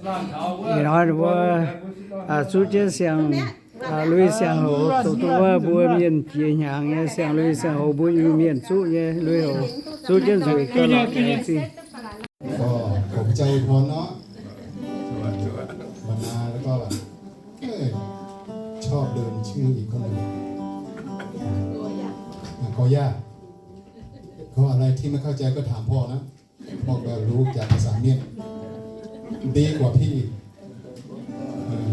Ih hnoi mbuo zuqv jienv siang-lui siang-houz, zoux duqv wuov mbuo mienh jiex hnyangx nyei siang-lui siang-houz, mbuo Iu-Mienh zuqv nyei lui-houx, zuqv jienv nzueic gauh lorqc laengz zingh. ขอพระเจ้าอวยพรเนาะ มานาแล้วก็ เอ้ย ชอบเดินชื่ออีกคนหนึ่ง อ่ะ กอย่า ก็อะไรที่ไม่เข้าใจก็ถามพ่อนะ พ่อก็รู้จักภาษาเมียนดีกว่าพี่อีก เออ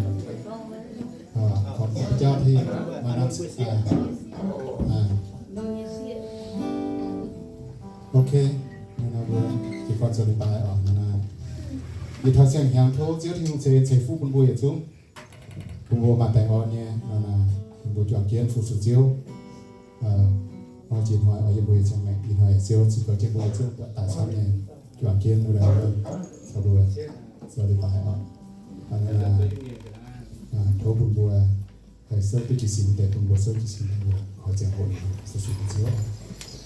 อ่า ขอบพระเจ้าที่มารับ อ่า อ่า โอเค Nor naaiv mbuo jiez gorn zoux leiz-baaix oc. Nor naaiv yietc taux siang-hnyangx tov Ziouv Tin-Hungh ceix, ceix fuqv bun mbuo yietc zungv, bun mbuo maaih baengh orn nyei. Nor naaiv bun mbuo juangc jienv fu-sux Ziouv. Hnoi jiex hnoi oix yiem mbuo nyei ziangh maengc. Ih hnoi Ziouv ziux gau jienv mbuo yietc zungv daaih camv nyei, juangc jienv wuov, caux mbuo zoux leiz-baaix oc. Tov bun mbuo haih souv duqv jiez sin deix, bun mbuo souv jiez sin daaih mbuo oix ziangh hoc fu-sux Ziouv.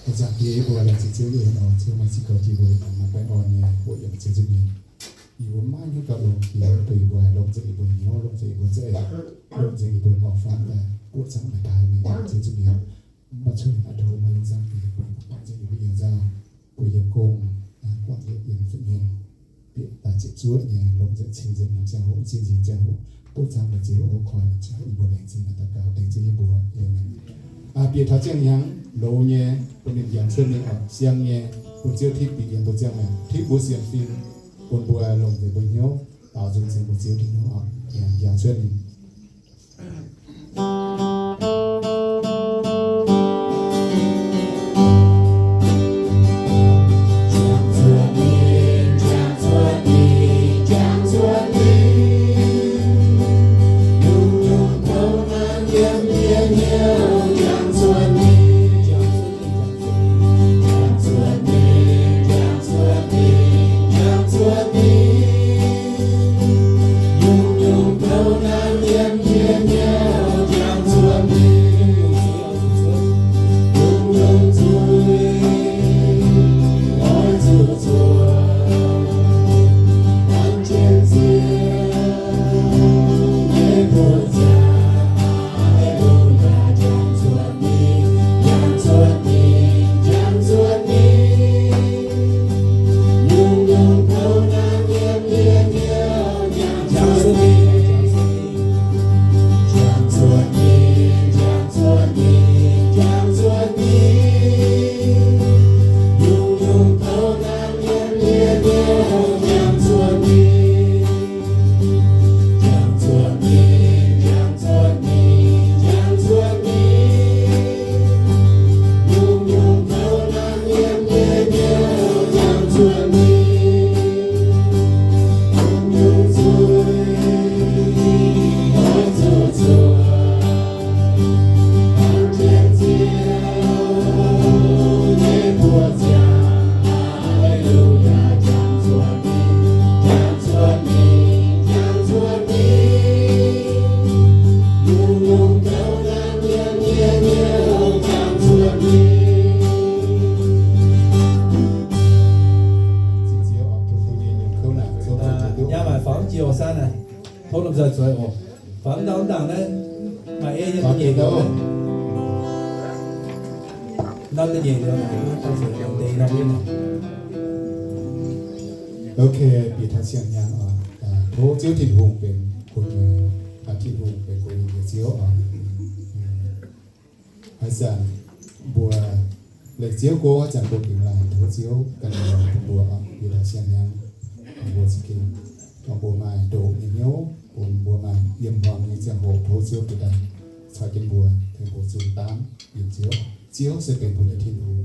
Ih zanc bie yie mbuo laengz zingh Ziouv, yie mbuo Ziouv maaih ziqc gauh jiex mbuo maaih baengh orn nyei hoqc yienc Ziouv nza'hmien. Yie mbuo maiv hiuv gauh longx jiex, bun yie mbuo haih longc nzengc yie mbuo hnyouv, longc nzengc yie mbuo za'eix, longc nzengc yie mbuo muangx fangv daaih buoqv zaangc maaih daaih mingh Ziouv nza'hmien. Mv baac cuotv mingh aqv, tov maaih longc zaangc bun yie mbuo buangh nzengc yie mbuo yiem nzauh, bun yiem gong, buangh nzengc yiem nza'hmien, bieqc daaih ziepc zuoqv nyei, longc nzengc cing nzengc norm ziangh hoc, cing nzengc ziangh hoc, buoqv zaangc daaih Ziouv oix koi norm ziangh hoc, yie mbuo laengz zingh naaiv daux gaux dengv Ziouv yie mbuo. Aa, bieqc taux ziangh hnyangx loz nyei, bun ninh yangh cuotv mingh oc, siang nyei, bun Ziouv tipv bieqc yiem mbuo ziangh maengc, tipv mbuo sienx fim, bun mbuo longc nzengc mbuo hnyouv, baaux nzung ceng mbuo Ziouv Tin-Hungh oc. Yangh cuotv mingh. Aa, yaac maaih fangx jiex oc, saan naaic. Tov lomh nzoih zueiz oc. Fangx ndau ndaangc naaiv maaih ei nyei da'nyeic liuz. Ndau da'nyeic liuz, deix norm. Ok, bieqc taux siang-hnyangx oc. Tov Ziouv Tin-Hungh benx bun, Tin-Hungh benx bun nyei Ziouv oc. Haaix zanc mbuo leih Ziouv go, haaix zanc mbuo bingx laaic, tov Ziouv ganh lorz bun mbuo oc. Bieqc taux siang-hnyangx, mbuo za'gengh, tov mbuo maaih ndoqc nyei hnyouv, bun mbuo maaih yiem hmuangx nyei ziangh hoc, tov Ziouv bieqc daaih caux jienv mbuo, tengx mbuo zunh daamv yiem Ziouv. Ziouv se benx mbuo nyei Tin-Hungh.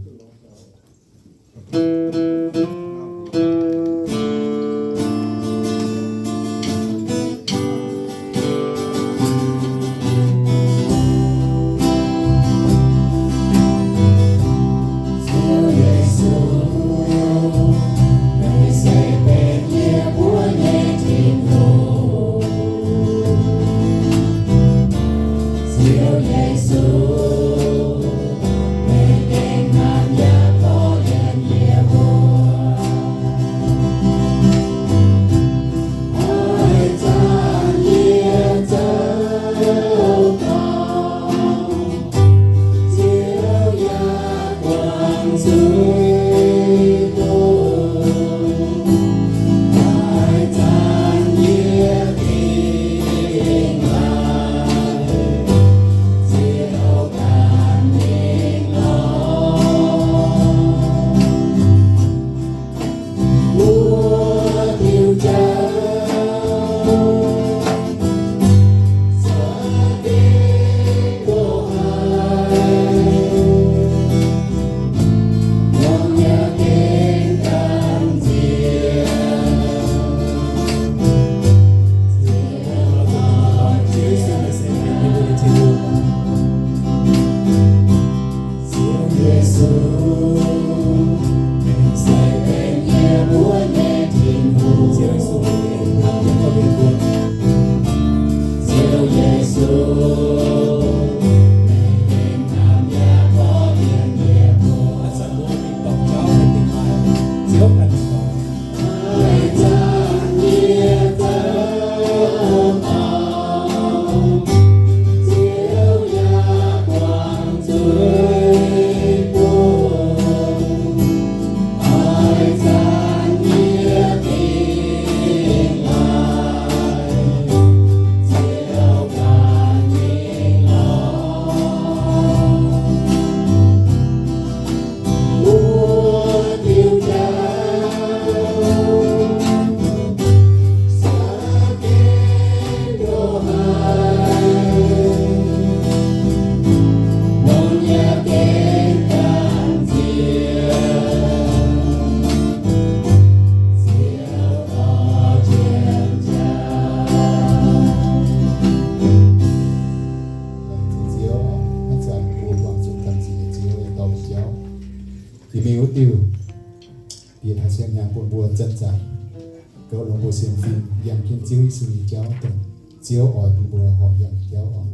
goux longx mbuo sienx fim, yangh jienv Ziouv Yesu nyei jauv, dongh Ziouv oix bun mbuo horpc yangh nyei jauv oc.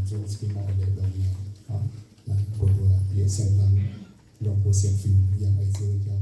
Nzung zinh maaih leiz longx nyei, bun mbuo bieqc siang-hnyangx longx mbuo sienx fim, yangh ei Ziouv nyei jauv.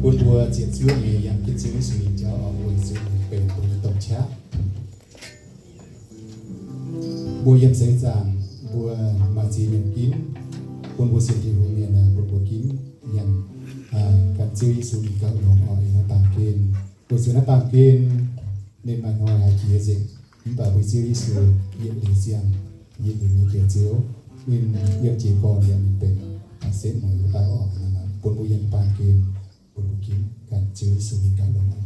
Bun mbuo ziepc zuoqv nyei yangh jienv Ziouv Yesu nyei jauv oc, weic zuqc ninh benx mbuo nyei domh qaqv. Mbuo yiem seix zaangc mbuo maaih ziex nyungc ginv, bun mbuo sienx Tin-Hungh mienh aah, bun mbuo ginv yangh gan Ziouv Yesu nyei gauh longx oc. Naaiv baamh gen, weic zuqc naaiv baamh gen ninh maaih hnoi haiz jiex nzengc, mv baac mbuo Ziouv Yesu yietc liuz ziangh, yietc liuz nyei jiex Ziouv, ninh yiem jiez gorn yaac ninh benx setv mueiz wuov dauh oc. Bun mbuo yiem baamh gen, bun mbuo ginv gan Ziouv Yesu nyei gauh longx oc.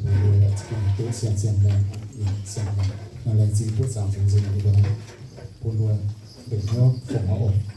Mbuo duqv siang-siang laengz, siang-laengz, laengz zingh buov zaangc nzengc nzengc mbuo, bun mbuo mbenc hnyouv fongc oc.